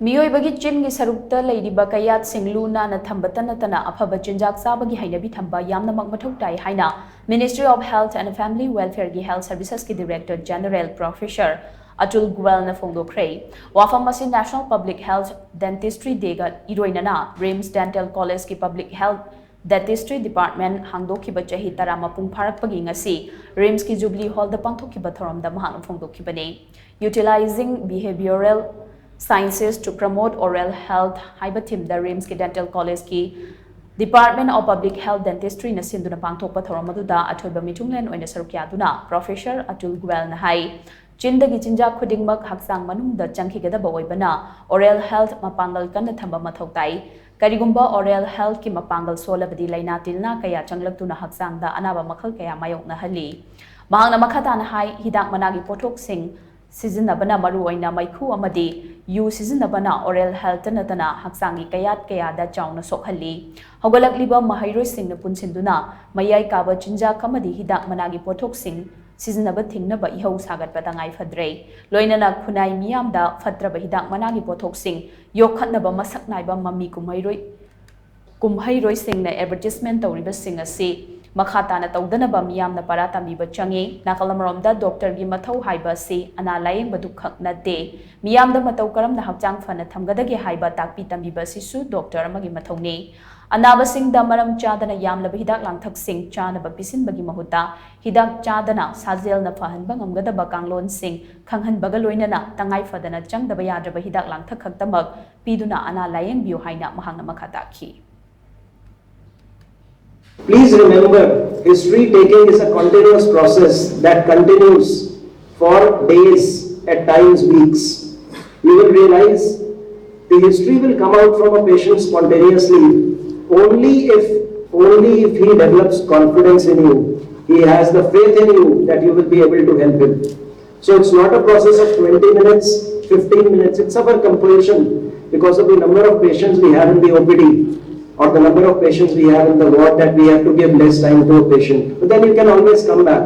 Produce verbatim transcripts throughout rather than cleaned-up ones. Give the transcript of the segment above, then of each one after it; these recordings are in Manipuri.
ꯃꯤꯑꯣꯏꯕꯒꯤ ꯆꯤꯟꯒꯤ ꯁꯔꯨꯛꯇ ꯂꯩꯔꯤꯕ ꯀꯌꯥꯠꯁꯤꯡ ꯂꯨ ꯅꯥꯟꯅ ꯊꯝꯕꯇ ꯅꯠꯇꯅ ꯑꯐꯕ ꯆꯤꯟꯖꯥꯛ ꯆꯥꯕꯒꯤ ꯍꯩꯅꯕꯤ ꯊꯝꯕ ꯌꯥꯝꯅꯃꯛ ꯃꯊꯧ ꯇꯥꯏ ꯍꯥꯏꯅ Ministry of Health and Family Welfare ꯒꯤ Health Services ꯀꯤ Director General Professor ꯑꯇꯨꯜ ꯒꯣꯌꯦꯜꯅ ꯐꯣꯡꯗꯣꯛꯈ꯭ꯔꯦ꯫ ꯋꯥꯐꯝ ꯑꯁꯤ National Public Health Dentistry Day ꯒ ꯏꯔꯣꯏꯅꯅ RIMS Dental College ꯀꯤ Public Health Dentistry Department ꯍꯥꯡꯗꯣꯛꯈꯤꯕ ꯆꯍꯤ ꯇꯔꯥ ꯃꯄꯨꯡ ꯐꯥꯔꯛꯄꯒꯤ ꯉꯁꯤ RIMS ꯀꯤ Jubilee Hall ꯗ ꯄꯥꯡꯊꯣꯛꯈꯤꯕ ꯊꯧꯔꯝꯗ ꯃꯍꯥꯛꯅ ꯐꯣꯡꯗꯣꯛꯈꯤꯕꯅꯤ꯫ Utilizing Behavioral Sciences to Promote Oral Health ꯍꯥꯏꯕ theme ꯗ RIMS ꯀꯤ Dental College ꯀꯤ Department of Public Health Dentistry ꯅ ꯁꯤꯟꯗꯨꯅ ꯄꯥꯡꯊꯣꯛꯄ ꯊꯧꯔꯝ ꯑꯗꯨꯗ ꯑꯊꯣꯏꯕ ꯃꯤꯊꯨꯡꯂꯦꯟ ꯑꯣꯏꯅ ꯁꯔꯨꯛ ꯌꯥꯗꯨꯅ Professor ꯑꯇꯨꯜ ꯒꯣꯌꯦꯜꯅ ꯍꯥꯏ, ꯆꯤꯟꯗꯒꯤ ꯆꯤꯟꯖꯥꯛ ꯈꯨꯗꯤꯡꯃꯛ ꯍꯛꯆꯥꯡ ꯃꯅꯨꯡꯗ ꯆꯪꯈꯤꯒꯗꯕ ꯑꯣꯏꯕꯅ oral health ꯃꯄꯥꯡꯒꯜ ꯀꯟꯅ ꯊꯝꯕ ꯃꯊꯧ ꯇꯥꯏ꯫ ꯀꯔꯤꯒꯨꯝꯕ oral health ꯀꯤ ꯃꯄꯥꯡꯒꯜ ꯁꯣꯜꯂꯕꯗꯤ ꯂꯥꯏꯅꯥ ꯇꯤꯟꯅꯥ ꯀꯌꯥ ꯆꯪꯂꯛꯇꯨꯅ ꯍꯛꯆꯥꯡꯗ ꯑꯅꯥꯕ ꯃꯈꯜ ꯀꯌꯥ ꯃꯥꯌꯣꯛꯅꯍꯜꯂꯤ꯫ ꯃꯍꯥꯛꯅ ꯃꯈꯥ ꯇꯥꯅ ꯍꯥꯏ, ꯍꯤꯗꯥꯛ ꯃꯅꯥꯒꯤ ꯄꯣꯠꯊꯣꯛꯁꯤꯡ ꯁꯤꯖꯤꯟꯅꯕꯅ ꯃꯔꯨꯑꯣꯏꯅ ꯃꯩꯈꯨ ꯑꯃꯗꯤ ꯌꯨ ꯁꯤꯖꯤꯟꯅꯕꯅ oral health ꯇ ꯅꯠꯇꯅ ꯍꯛꯆꯥꯡꯒꯤ ꯀꯌꯥꯠ ꯀꯌꯥꯗ ꯆꯥꯎꯅ ꯁꯣꯛꯍꯜꯂꯤ꯫ ꯍꯧꯒꯠꯂꯛꯂꯤꯕ ꯃꯍꯩꯔꯣꯏꯁꯤꯡꯅ ꯄꯨꯟꯁꯤꯟꯗꯨꯅ ꯃꯌꯥꯏ ꯀꯥꯕ ꯆꯤꯟꯖꯥꯛ ꯑꯃꯗꯤ ꯍꯤꯗꯥꯛ ꯃꯅꯥꯒꯤ ꯄꯣꯠꯊꯣꯛꯁꯤꯡ ꯁꯤꯖꯤꯟꯅꯕ ꯊꯤꯡꯅꯕ ꯏꯍꯧ ꯁꯥꯒꯠꯄ ꯇꯉꯥꯏ ꯐꯗ꯭ꯔꯦ꯫ ꯂꯣꯏꯅꯅ ꯈꯨꯟꯅꯥꯏ ꯃꯤꯌꯥꯝꯗ ꯐꯠꯇ꯭ꯔꯕ ꯍꯤꯗꯥꯛ ꯃꯅꯥꯒꯤ ꯄꯣꯠꯊꯣꯛꯁꯤꯡ ꯌꯣꯛꯈꯠꯅꯕ ꯃꯁꯛ ꯅꯥꯏꯕ ꯃꯃꯤ ꯀꯨꯝꯍꯩꯔꯣꯏ ꯀꯨꯝꯍꯩꯔꯣꯏꯁꯤꯡꯅ advertisement ꯇꯧꯔꯤꯕꯁꯤꯡ ꯑꯁꯤ ꯃꯈꯥ ꯇꯥꯅ ꯇꯧꯗꯅꯕ ꯃꯤꯌꯥꯝꯅ ꯄꯔꯥ ꯇꯝꯕꯤꯕ ꯆꯪꯏ꯫ ꯅꯥꯀꯜ ꯑꯃꯔꯣꯝꯗ doctor ꯒꯤ ꯃꯊꯧ ꯍꯥꯏꯕ ꯑꯁꯤ ꯑꯅꯥ ꯂꯥꯌꯦꯡꯕꯗꯨ ꯈꯛ ꯅꯠꯇꯦ, ꯃꯤꯌꯥꯝꯗ ꯃꯇꯧ ꯀꯔꯝꯅ ꯍꯛꯆꯥꯡ ꯐꯅ ꯊꯝꯒꯗꯒꯦ ꯍꯥꯏꯕ ꯇꯥꯛꯄꯤ ꯇꯝꯕꯤꯕ ꯑꯁꯤꯁꯨ doctor ꯑꯃꯒꯤ ꯃꯊꯧꯅꯤ꯫ ꯑꯅꯥꯕꯁꯤꯡꯗ ꯃꯔꯝ ꯆꯥꯗꯅ ꯌꯥꯝꯂꯕ ꯍꯤꯗꯥꯛ ꯂꯥꯡꯊꯛꯁꯤꯡ ꯆꯥꯅꯕ ꯄꯤꯁꯤꯟꯕꯒꯤ ꯃꯍꯨꯠꯇ ꯍꯤꯗꯥꯛ ꯆꯥꯗꯅ ꯁꯥꯖꯦꯜꯅ ꯐꯍꯟꯕ ꯉꯝꯒꯗꯕ ꯀꯥꯡꯂꯣꯟꯁꯤꯡ ꯈꯪꯍꯟꯕꯒ ꯂꯣꯏꯅꯅ ꯇꯉꯥꯏ ꯐꯗꯅ ꯆꯪꯗꯕ ꯌꯥꯗ꯭ꯔꯕ ꯍꯤꯗꯥꯛ ꯂꯥꯡꯊꯛ ꯈꯛꯇꯃꯛ ꯄꯤꯗꯨꯅ ꯑꯅꯥ ꯂꯥꯌꯦꯡꯕꯤꯌꯨ ꯍꯥꯏꯅ ꯃꯍꯥꯛꯅ ꯃꯈꯥ ꯇꯥꯈꯤ꯫ Please remember, history taking is a continuous process that continues for days, at times weeks. You will realize the history will come out from a patient spontaneously only if only if he develops confidence in you. He has the faith in you that you will be able to help him. So it's not a process of twenty minutes, fifteen minutes. It's our compulsion because of the number of patients we have in the O P D or the number of patients we have in the ward that we have to give less time to a patient. But then you can always come back.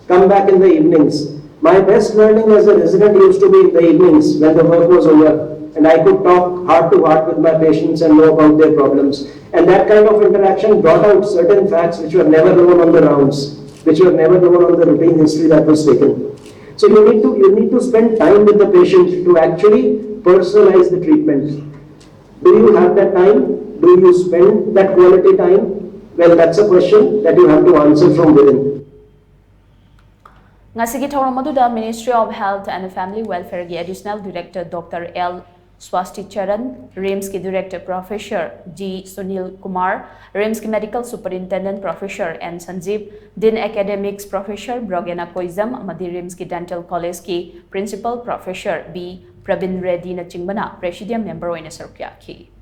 Come back in the evenings. My best learning as a resident used to be in the evenings when the work was over. And I could talk heart to heart with my patients and know about their problems. And that kind of interaction brought out certain facts which were never known on the rounds, which were never known on the routine history that was taken. So you need to you need to spend time with the patient to actually personalize the treatment. Do you have that time? Do you spend that quality time? Well, that's a question that you have to answer from within. ꯉꯁꯤꯒꯤ ꯊꯧꯔꯝ ꯑꯗꯨꯗ Ministry of Health and Family Welfare ꯒꯤ Additional Director Doctor L ꯁ꯭ꯋꯥꯁꯇꯤ Charan, RIMS ꯀꯤ Director Professor G Sunil Kumar, RIMS ꯀꯤ Medical Superintendent Professor N ꯁꯟꯖꯤꯞ, Dean Academics Professor ꯕ꯭ꯔꯣꯒꯦꯅꯥ ꯀꯣꯏꯖꯝ ꯑꯃꯗꯤ RIMS ꯀꯤ Dental College ꯀꯤ Principal Professor B Praveen ꯔꯦꯗꯤꯅꯆꯤꯡꯕꯅ Presidium Member ꯑꯣꯏꯅ ꯁꯔꯨꯛ ꯌꯥꯈꯤ꯫